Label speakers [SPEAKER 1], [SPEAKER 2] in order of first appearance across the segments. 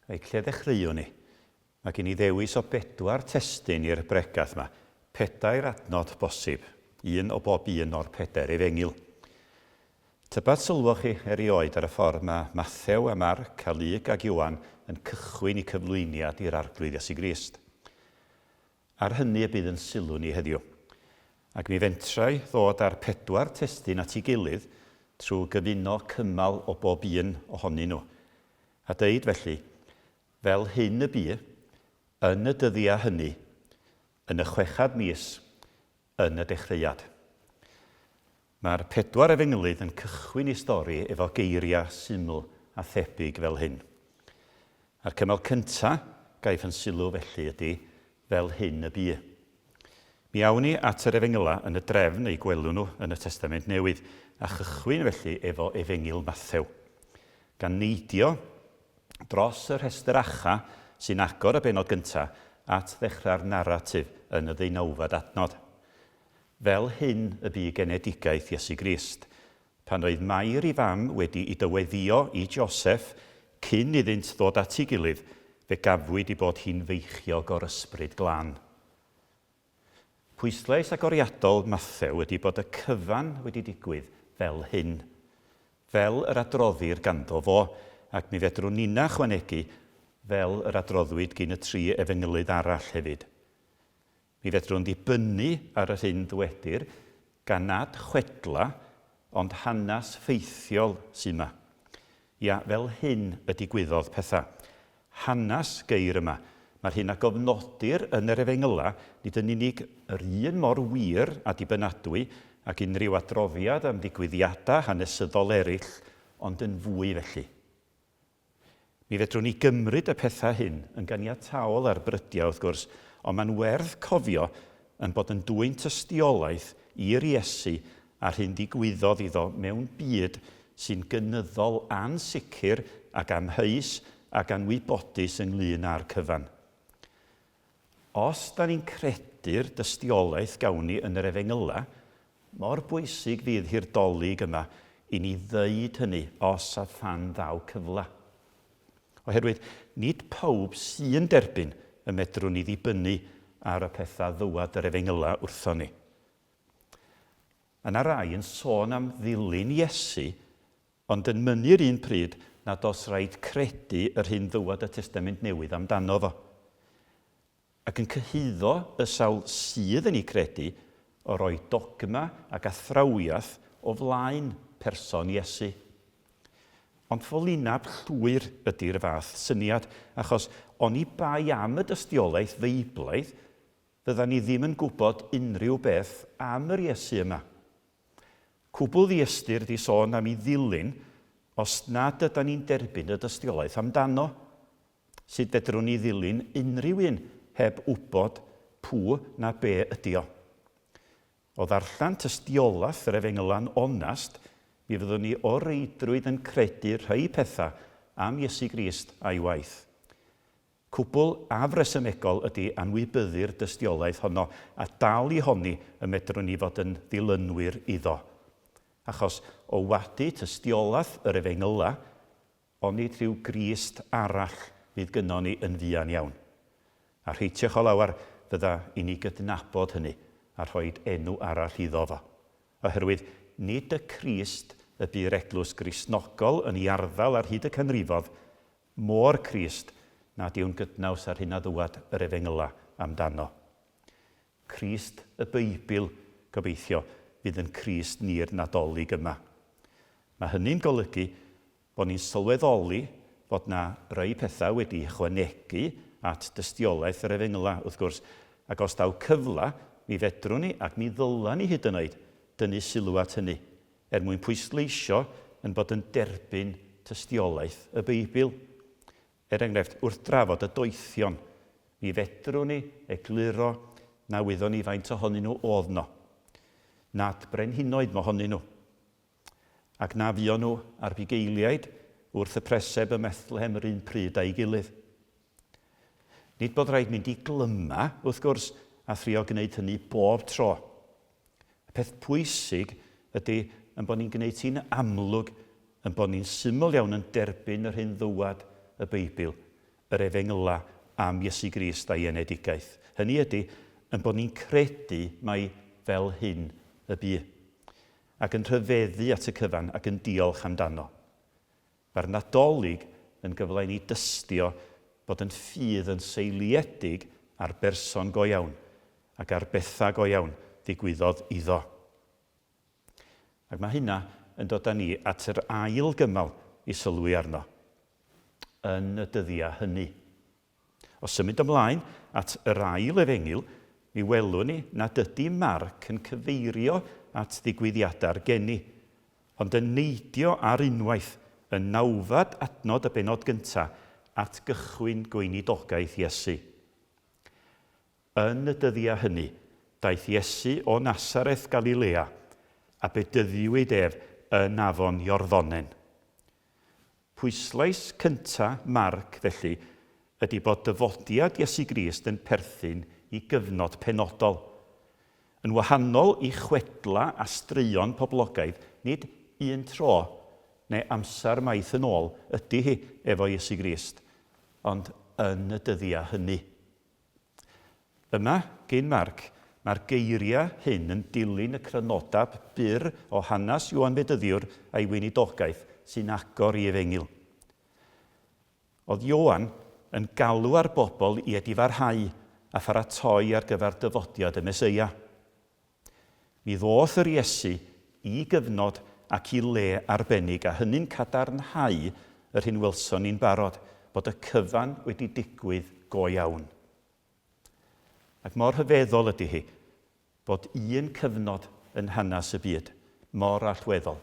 [SPEAKER 1] Reit, lle ddechreuwn ni? Mae gen i ddewis o bedwar testun i'r bregath 'ma, pedair adnod bosib, un o bob un o'r pedair efengyl. Tybed sylwoch chi erioed ar y ffordd mae Mathew a Marc a Luc ac Ioan yn cychwyn eu cyflwyniad i'r Arglwydd Iesu Grist? Ar hynny y bydd yn sylw ni heddiw. Ac mi fentrai ddod â'r pedwar testun at ei gilydd trwy gyfuno cymal o bob un ohonyn nhw. A deud felly, fel hyn y bu, yn y dyddiau hynny, yn y chwechad mis, yn y dechreuad. Mae'r pedwar efengylydd yn cychwyn ei stori efo geiriau syml a thebyg fel hyn. A'r cymal cyntaf gaiff yn sylw felly ydy, fel hyn y bu. Mi awn ni at yr Efengylau yn y drefn eu gwelwn nhw yn y Testament Newydd, a chychwyn felly efo Efengyl Mathew. Gan neidio dros y rhestr acha sy'n agor y bennod gyntaf at ddechrau'r naratif yn y ddeunawfed adnod. Fel hyn y bu genedigaeth Iesu Grist, pan oedd Mair ei fam wedi i dyweddïo i Joseff cyn iddynt ddod at ei gilydd, fe gafwyd ei bod hi'n feichiog o'r Ysbryd Glân. Pwyslais agoriadol Mathew ydy bod y cyfan wedi digwydd fel hyn. Fel yr adroddir ganddo fo, ac mi fedrwn ninna chwanegu, fel yr adroddwyd gin y tri efengylydd arall hefyd. Mi fedrwn ddibynnu ar yr hyn ddwedir, gan nad chwedla, ond hanes ffeithiol sy 'ma. Ia, fel hyn y digwyddodd pethau. Hanes geir yma. Mae'r hyn a gofnodir yn yr Efengylau nid yn unig yr un mor wir a dibynadwy ag unrhyw adroddiad am ddigwyddiadau hanesyddol eraill, ond yn fwy felly. Mi fedrwn ni gymryd y pethau hyn yn ganiataol ar brydiau, wrth gwrs, ond mae'n werth cofio ein bod yn dwyn tystiolaeth i'r Iesu a'r hyn ddigwyddodd iddo mewn byd sy'n gynyddol ansicr ac amheus ac anwybodus ynglŷn â'r cyfan. Os da ni'n credu'r dystiolaeth gawn ni yn yr Efengylau, mor bwysig fydd hi'r Dolig yma i ni ddeud hynny os a phan ddaw cyfle. Oherwydd nid pawb sy'n derbyn y medrwn ni ddibynnu ar y pethau ddywed yr Efengylau wrthon ni. Mae yna rai yn sôn am ddilyn Iesu, ond yn mynnu'r un pryd nad oes raid credu yr hyn ddywed y Testament Newydd amdano fo. Ac yn cyhuddo y sawl sydd yn ei credu o roi dogma ac athrawiaeth o flaen person Iesu. Ond ffolineb llwyr ydi'r fath syniad, achos oni bai am y dystiolaeth Feiblaidd, Fyddan ni ddim yn gwybod unrhyw beth am yr Iesu yma. Cwbl ddiystyr 'di sôn am ei ddilyn os nad ydan ni'n derbyn y dystiolaeth amdano. Sut fedrwn ni ddilyn unrhyw un heb wybod pw na be ydi o? O ddarllen tystiolaeth yr Efengylau'n onest, mi fyddwn ni o reidrwydd yn credu rhai pethau am Iesu Grist a'i waith. Cwbl afresymegol ydi anwybyddu'r dystiolaeth honno a dal i honni y medrwn ni fod yn ddilynwyr iddo. Achos o wadu tystiolaeth yr Efengylau, onid rhyw Grist arall fydd gynnon ni yn fuan iawn? A rheitiach o lawer fydda i ni gydnabod hynny a rhoid enw arall iddo fo. Oherwydd nid y Crist y bu'r Eglwys Gristnogol yn ei arddel ar hyd y canrifodd Môr Crist nad yw'n gydnaws â'r hyn a ddywed yr Efengylau amdano. Crist y Beibl, gobeithio, fydd yn Crist ni'r Nadolig yma. Mae hynny'n golygu bod ni'n sylweddoli fod 'na rai pethau wedi ychwanegu at dystiolaeth yr Efengylau, wrth gwrs, ac os daw cyfle, mi fedrwn ni, ac mi ddylen ni hyd yn oed, dynnu sylw at hynny. er mwyn pwysleisio ein bod yn derbyn tystiolaeth y Beibl. Er enghraifft, wrth drafod y doethion, mi fedrwn ni egluro na wyddon ni faint ohonyn nhw oedd 'no, nad brenhinoedd mohonyn nhw, ac na fuon nhw a'r bugeiliaid wrth y preseb ym Methlehem yr un pryd â'i gilydd. Nid bod rhaid mynd i glyma, wrth gwrs, a thrio gwneud hynny bob tro. Y peth pwysig ydy ein bod ni'n gwneud hi'n amlwg ein bod ni'n syml iawn yn derbyn yr hyn ddywed y Beibl. yr efengylau am Iesu Grist a'i enedigaeth. Hynny ydy, yn bod ni'n credu mai fel hyn y bu. Ac yn rhyfeddu at y cyfan ac yn diolch amdano. Mae'r Nadolig yn gyfle i ni dystio bod yn ffydd yn seiliedig ar berson go iawn ac ar bethau go iawn ddigwyddodd iddo. Ac mae hynna yn dod â ni at yr ail gymal i sylwi arno yn y dyddiau hynny. O symud ymlaen at yr ail efengyl, mi welwn ni nad ydy Marc yn cyfeirio at ddigwyddiadau'r geni, ond yn neidio ar unwaith yn nawfed adnod y bennod gyntaf at gychwyn gweinidogaeth Iesu. Yn y dyddiau hynny, daeth Iesu o Nasareth Galilea, a bedyddiwyd ef yn afon Iorddonen. Pwyslais cyntaf Marc, felly, ydy bod dyfodiad Iesu Grist yn perthyn i gyfnod penodol. Yn wahanol i chwedlau a straeon poblogaidd, nid un tro neu amser maith yn ôl ydy hi efo Iesu Grist, ond yn y dyddiau hynny. Yma, gin Marc, mae'r geiriau hyn yn dilyn y crynodeb byr o hanes Ioan Fedyddiwr a'i weinidogaeth sy'n agor i Efengyl. Oedd Ioan yn galw ar bobl i edifarhau a pharatoi ar gyfer dyfodiad y Meseia. Mi ddoth yr Iesu i gyfnod ac i le arbennig, a hynny'n cadarnhau yr hyn welson ni'n barod, bod y cyfan wedi digwydd go iawn. Ac mor rhyfeddol ydy hi bod un cyfnod yn hanes y byd mor allweddol,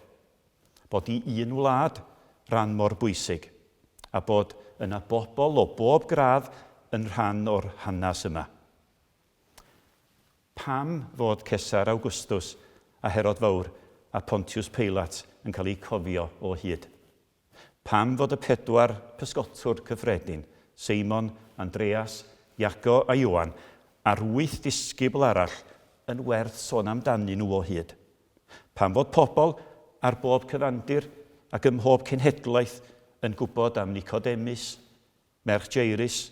[SPEAKER 1] bod i un wlad ran mor bwysig, a bod yna bobl o bob gradd yn rhan o'r hanes yma. Pam fod Cesar Augustus a Herod Fawr a Pontius Peilat yn cael eu cofio o hyd? Pam fod y pedwar pysgotwr cyffredin, Seimon, Andreas, Iago a Ioan, a'r wyth disgybl arall yn werth sôn amdanyn nhw o hyd? Pam fod pobl ar bob cyfandir ac ym mhob cenhedlaeth yn gwybod am Nicodemus, Merch Jairus,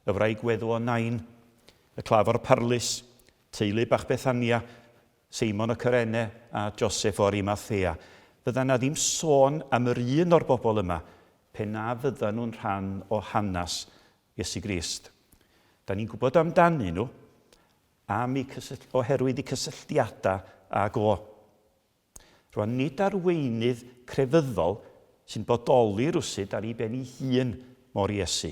[SPEAKER 1] y wraig weddw o Nain, y claf o'r parlys, teulu bach Bethania, Seimon o Cyrene a Joseff o Arimathea. Fydda 'na ddim sôn am yr un o'r bobl yma pe na fydda nhw'n rhan o hanes Iesu Grist. Da ni'n gwybod amdanyn nhw am eu cysyll- oherwydd eu cysylltiadau ag o. Rwan, nid arweinydd crefyddol sy'n bodoli rywsut ar ei ben ei hun mo'r Iesu.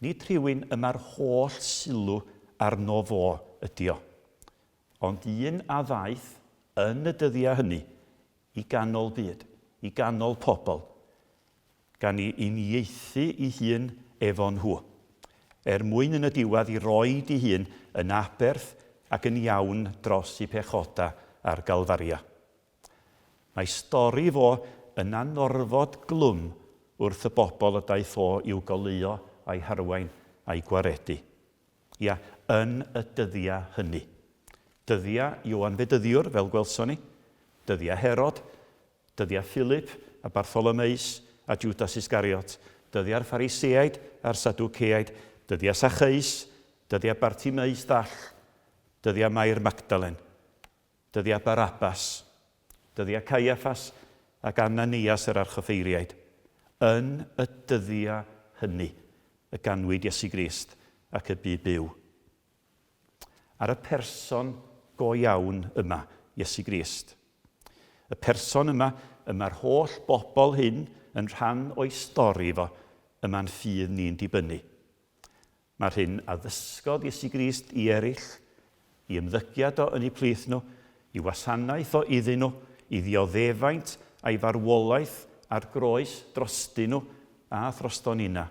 [SPEAKER 1] Nid rhywun y mae'r holl sylw arno fo ydi o, ond un a ddaeth yn y dyddiau hynny i ganol byd, i ganol pobl, gan i uniaethu ei hun efo nhw, er mwyn yn y diwedd i roid ei hun yn aberth ac yn iawn dros eu pechodau ar Galfaria. Mae stori fo yn anorfod glwm wrth y bobl y daeth o i'w goleuo a'i harwain a'i gwaredu. Ia, yn y dyddiau hynny. Dyddiau Ioan Fedyddiwr, fel gwelson ni, dyddiau Herod, Dyddiau Philip a Bartholomeus a Judas Iscariot, dyddiau'r Phariseaid a'r Sadwceaid, dyddiau Sacheus, dyddiau Bartimeus ddall, dyddiau Mair Magdalen, dyddiau Barabbas, dyddiau Caiaffas ac Ananias yr archoffeiriaid. Yn y dyddiau hynny y ganwyd Iesu Grist ac y bu byw. Ar y person go iawn yma, Iesu Grist. Y person yma, y mae'r holl bobl hyn yn rhan o'i stori fo, y mae'n ffydd ni'n dibynnu. Mae'r hyn a ddysgodd Iesu Grist i eraill, i ymddygiad o yn eu plith nhw, i wasanaeth o iddyn nhw, i ddioddefaint a'i farwolaeth ar groes drostyn nhw a throston ninna.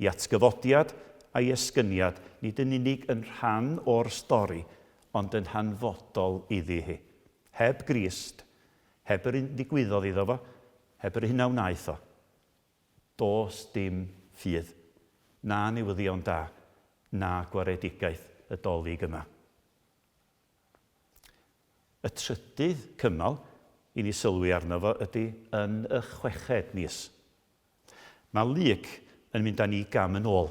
[SPEAKER 1] I atgyfodiad a'i esgyniad nid yn unig yn rhan o'r stori, ond yn hanfodol iddi hi. Heb Grist, heb yr un ddigwyddodd iddo fo, heb yr hyn a wnaeth o, does dim ffydd, na newyddion da, na gwaredigaeth y Dolig yma. Y trydydd cymal i ni sylwi arno fo ydy yn y chweched mis. Mae Luc yn mynd â ni gam yn ôl,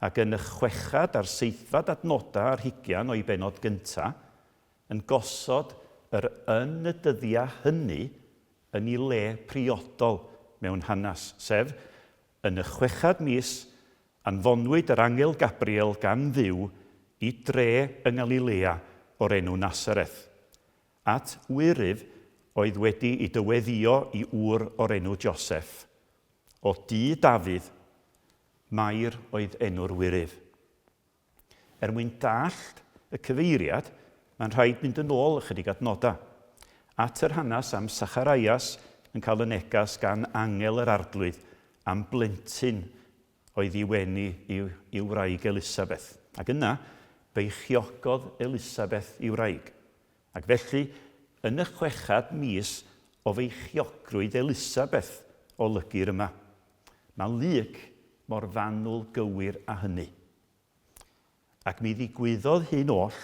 [SPEAKER 1] ac yn y chwechad a'r seithfed adnodau ar hugian o'i bennod gynta, yn gosod yr yn y dyddiau hynny yn ei le priodol mewn hanes, sef, yn y chwechad mis, anfonwyd yr angel Gabriel gan Dduw i dre yng Ngalilea o'r enw Nasareth, at wyryf oedd wedi ei dyweddïo i ŵr o'r enw Joseff, o dŷ Dafydd, Mair oedd enw'r wyryf. Er mwyn dallt y cyfeiriad, mae'n rhaid mynd yn ôl ychydig adnodau, at yr hanes am Sacharias yn cael y neges gan angel yr Arglwydd am blentyn oedd i'w eni i'w wraig Elisabeth. Ac yna, beichiogodd Elisabeth ei wraig. Ac felly, yn y chwechad mis o feichiogrwydd Elisabeth olygir yma. Mae Luc mor fanwl gywir â hynny. Ac mi ddigwyddodd hyn oll,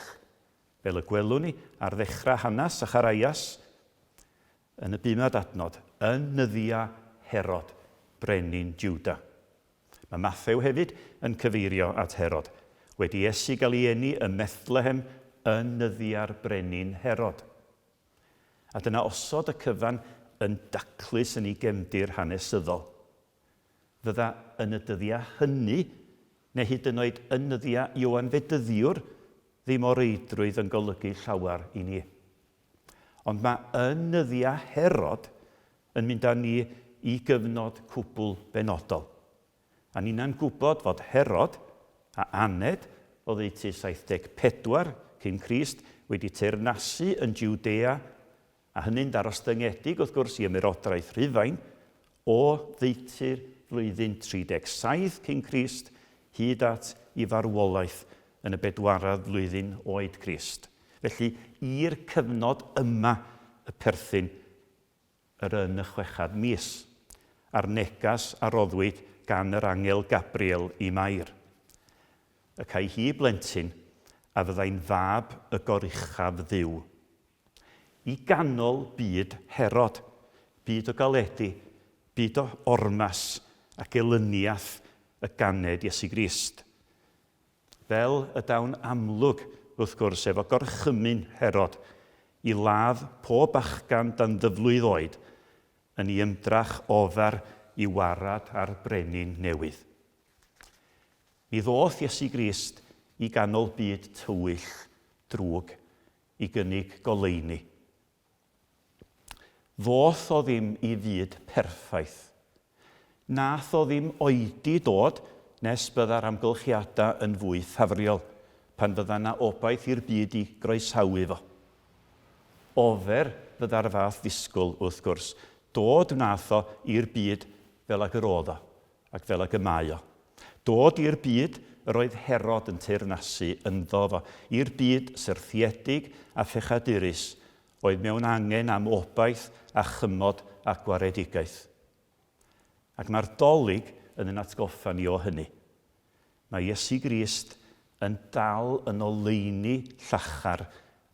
[SPEAKER 1] fel y gwelwn ni ar ddechrau hanes Sacharias, yn y bumed adnod, yn nyddiau Herod, brenin Juda. Mae Mathew hefyd yn cyfeirio at Herod, wedi Iesu gael ei eni ym Methlehem yn nyddiau'r brenin Herod. A dyna osod y cyfan yn daclus yn ei gefndir hanesyddol. Fydda yn y dyddiau hynny, neu hyd yn oed yn nyddiau Ioan Fedyddiwr, ddim o reidrwydd yn golygu llawer i ni. Ond mae yn nyddiau Herod yn mynd â ni i gyfnod cwbl benodol. A ninnau'n gwybod fod Herod, a aned oddeutu 74 cyn Crist, wedi teyrnasu yn Jwdea, a hynny'n ddarostyngedig, wrth gwrs, i Ymerodraeth Rhufain, o ddeutu'r flwyddyn 37 cyn Crist hyd at i farwolaeth yn y bedwaredd flwyddyn oed Crist. Felly, i'r cyfnod yma y perthyn yr yn y chwechad mis, a'r neges a roddwyd gan yr angel Gabriel i Mair. Y cai hi blentyn a fyddai'n fab y goruchaf Dduw. I ganol byd Herod, byd o galedi, byd o ormes a gelyniaeth y ganed Iesu Grist. Fel y daw'n amlwg, wrth gwrs, efo gorchymyn Herod i ladd pob bachgan dan ddyflwydd oed yn ei ymdrach ofer i warad ar brenin newydd. Mi ddoth Iesu Grist i ganol byd tywyll, drwg, i gynnig goleuni. Ddoth o ddim i fyd perffaith. Nath o ddim oedi dod nes bydda'r amgylchiadau yn fwy ffafriol, pan fydda 'na obaith i'r byd i groesawu fo. Ofer fydda'r fath ddisgwyl, wrth gwrs. Dod wnath o i'r byd fel ag yr o'dd o, ac fel ag y mae o. Dod i'r byd yr oedd Herod yn teyrnasu ynddo fo, i'r byd syrthiedig a phechadurus, oedd mewn angen am obaith a chymod a gwaredigaeth. Ac mae'r Dolig yn yn atgoffa ni o hynny. Mae Iesu Grist yn dal yn oleuni llachar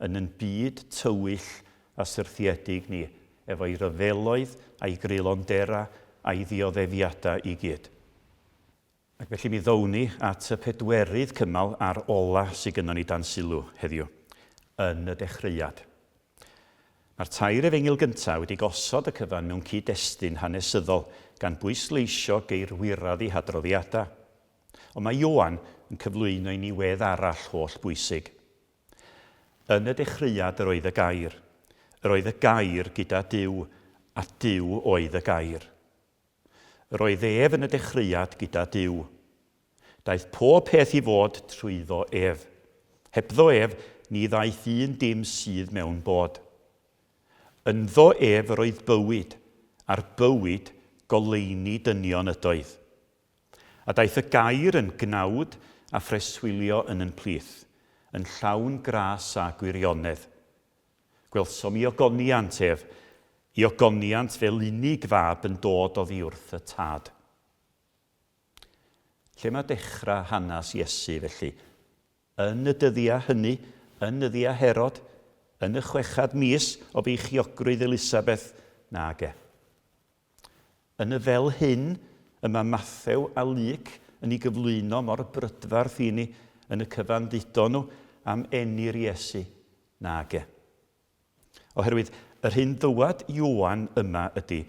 [SPEAKER 1] yn yn byd tywyll a syrthiedig ni, efo'i ryfeloedd a'i greulondera a'i ddioddefiadau i gyd. Ac felly mi ddown ni at y pedwerydd cymal a'r ola sy gynnon ni dan sylw heddiw, yn y dechreuad. Mae'r tair efengyl gyntaf wedi gosod y cyfan mewn cyd-destun hanesyddol, gan bwysleisio geirwiredd eu hadroddiadau. Ond mae Ioan yn cyflwyno i ni wedd arall holl bwysig. Yn y dechreuad yr oedd y Gair. Yr oedd y Gair gyda Duw, a Duw oedd y Gair. Yr oedd ef yn y dechreuad gyda Duw. Daeth pob peth i fod trwyddo ef. Hebddo ef, ni ddaeth un dim sydd mewn bod. Ynddo ef yr oedd bywyd, a'r bywyd goleuni dynion ydoedd. A daeth y gair yn gnawd a phreswylio yn yn plith, yn llawn gras a gwirionedd. Gwelsom i ogoniant ef, i ogoniant fel unig fab yn dod oddi wrth y Tad. Lle mae dechrau hanes Iesu, felly? Yn y dyddiau hynny, yn nyddiau Herod, yn y chwechad mis o feichiogrwydd Elisabeth? Nage. Yn y fel hyn, y mae Mathew a Luc yn ei gyflwyno mor brydferth i ni yn y cyfan ddudon nhw am eni'r Iesu? Nage. Oherwydd yr hyn ddywed Ioan yma ydy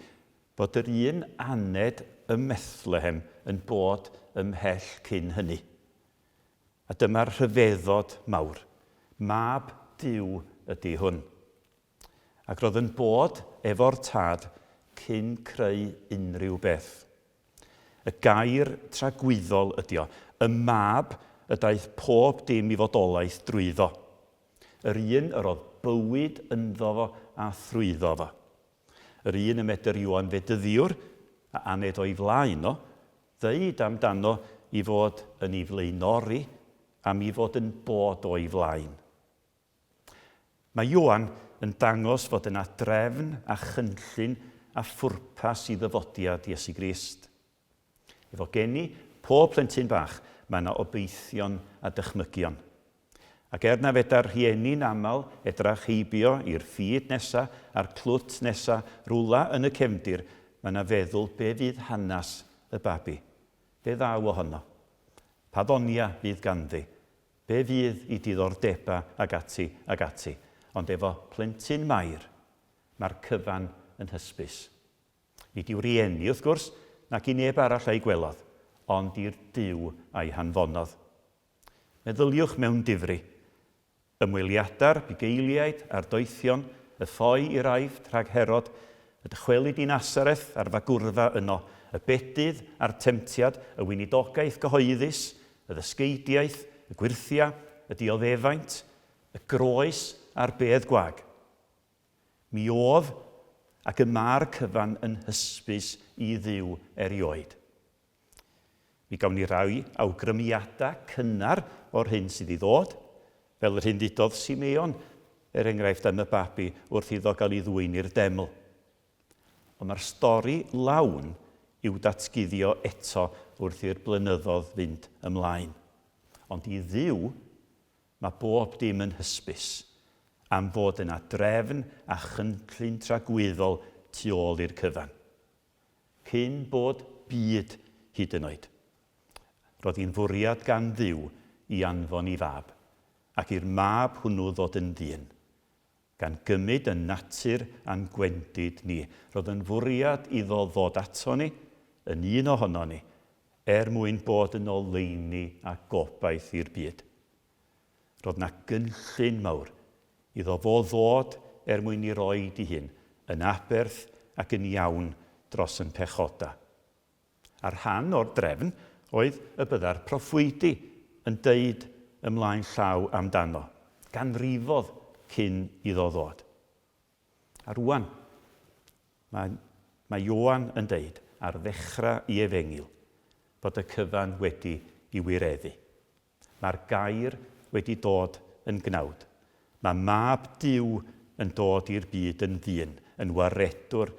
[SPEAKER 1] bod yr un aned ym Methlehem yn bod ymhell cyn hynny. A dyma'r rhyfeddod mawr. Mab Duw ydy hwn. Ac roedd yn bod efo'r Tad cyn creu unrhyw beth. Y gair tragwyddol ydy o, y Mab y daeth pob dim i fodolaeth drwyddo. Yr un yr oedd bywyd ynddo fo a thrwyddo fo. Yr un y medr Ioan Fedyddiwr, a aned o'i flaen o, ddeud amdano i fod yn ei flaenori am i fod yn bod o'i flaen. Mae Ioan yn dangos fod yna drefn a chynllun a phwrpas i ddyfodiad Iesu Grist. Efo geni pob plentyn bach, mae yna obeithion a dychmygion. Ac er na fedar rhieni'n aml edrach heibio i'r ffid nesa a'r clwt nesa rwla yn y cefndir, mae yna feddwl be fydd hanes y babi? Be ddaw ohono? Pa ddonia fydd ganddi? Be fydd i diddordeba ag ati ag ati, ond efo plentyn Mair, mae'r cyfan yn hysbys. Nid i'w rieni, wrth gwrs, nac i neb arall a'i gwelodd, ond i'r Duw a'i hanfonodd. Meddyliwch mewn difri. Ymweliadau'r bugeiliaid a'r doethion, y ffoi i'r Aifft rhag Herod, y dychwelyd i Nasareth a'r fagwrfa yno, y bedydd a'r temtiad, y weinidogaeth gyhoeddus, y ddysgeidiaeth, y gwyrthiau, y dioddefaint, y groes a'r bedd gwag. Mi oedd ac y mae'r cyfan yn hysbys i Dduw erioed. Mi gawn ni rai awgrymiadau cynnar o'r hyn sydd i ddod, fel yr hyn ddudodd Simeon, er enghraifft, am y babi wrth iddo gael ei ddwyn i'r deml. Ond mae'r stori lawn i'w datguddio eto wrth i'r blynyddoedd fynd ymlaen. Ond i Dduw, mae bob dim yn hysbys, am fod yna drefn a chynllun tragwyddol tu ôl i'r cyfan. Cyn bod byd hyd yn oed. Roedd hi'n fwriad gan Dduw i anfon ei fab, ac i'r mab hwnnw ddod yn ddyn. Gan gymyd yn natur a'n gwendid ni. Roedd yn fwriad iddo ddod ato ni, yn un ohono ni, er mwyn bod yn oleuni a gobaith i'r byd. Roedd 'na gynllun mawr iddo fo ddod er mwyn i roid i hun yn aberth ac yn iawn dros yn pechoda. A rhan o'r drefn oedd y bydda'r proffwydi yn deud ymlaen llaw amdano, ganrifodd cyn iddo ddod. A rwan, mae, mae Ioan yn deud ar ddechrau i efengyl bod y cyfan wedi i wireddu. Mae'r Gair wedi dod yn gnawd. Mae Mab Duw yn dod i'r byd yn ddyn, yn waredwr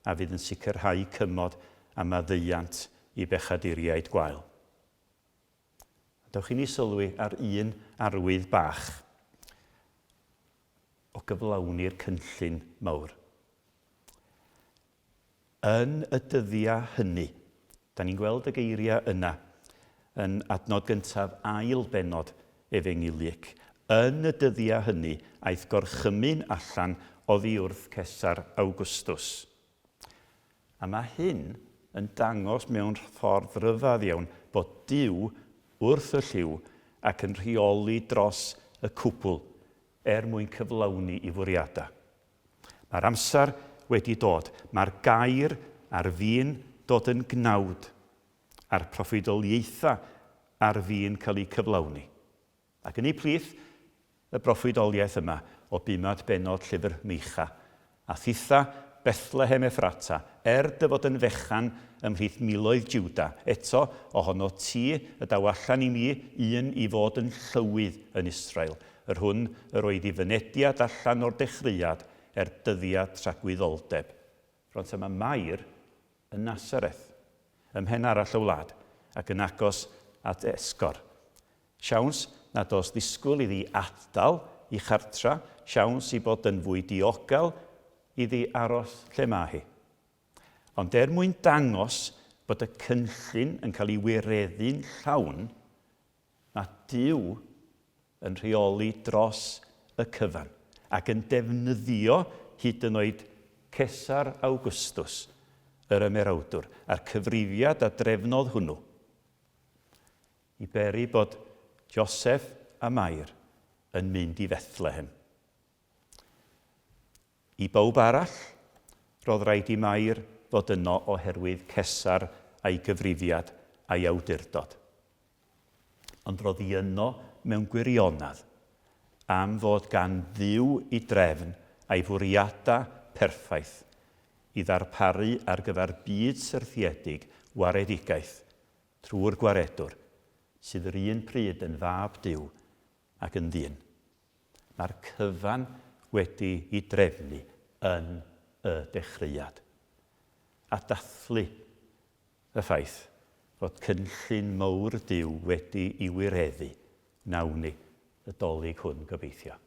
[SPEAKER 1] a fydd yn sicrhau cymod a maddeuant i bechaduriaid gwael. A dewch i ni sylwi ar un arwydd bach o gyflawni'r cynllun mawr. Yn y dyddiau hynny. Da ni'n gweld y geiriau yna yn adnod gyntaf ail bennod Efengyl Luc. Yn y dyddiau hynny aeth gorchymyn allan oddi wrth Cesar Augustus. A mae hyn yn dangos mewn ffordd ryfedd iawn bod Duw wrth y llyw ac yn rheoli dros y cwbl er mwyn cyflawni i fwriadau. Mae'r amser wedi dod. Mae'r gair ar fin dod yn gnawd, a'r proffwydoliaethau ar fin cael eu cyflawni. Ac yn eu plith, y broffwydoliaeth yma o bumed bennod llyfr Meicha, A thitha, Bethlehem Effrata, er dy fod yn fechan ymhlith miloedd Jiwda, eto ohono ti y daw allan i mi un i fod yn llywydd yn Israel, yr hwn yr oedd i fynediad allan o'r dechreuad er dyddiad tragwyddoldeb. Rwan ta mae Mair yn Nasareth, ym mhen arall y wlad, ac yn agos at Esgor. Siawns nad oes ddisgwyl iddi adael i chartra, siawns i bod yn fwy diogel iddi aros lle mae hi. Ond er mwyn dangos bod y cynllun yn cael ei wireddu'n llawn, mae Duw yn rheoli dros y cyfan ac yn defnyddio hyd yn oed Cesar Augustus, yr ymerawdwr, a'r cyfrifiad a drefnodd hwnnw, i beri bod Joseff a Mair yn mynd i Fethlehem. I bawb arall, roedd rhaid i Mair fod yno oherwydd Cesar a'i gyfrifiad a'i awdurdod. Ond roedd hi yno mewn gwirionedd am fod gan Dduw i drefn a'i fwriadau perffaith i ddarparu ar gyfer byd syrthiedig waredigaeth trwy'r Gwaredwr, sydd yr un pryd yn Fab Duw ac yn ddyn. Mae'r cyfan wedi i drefnu yn y dechreuad. A dathlu y ffaith fod cynllun mowr Duw wedi i wireddu, wnawn ni y Dolig hwn gobeithio.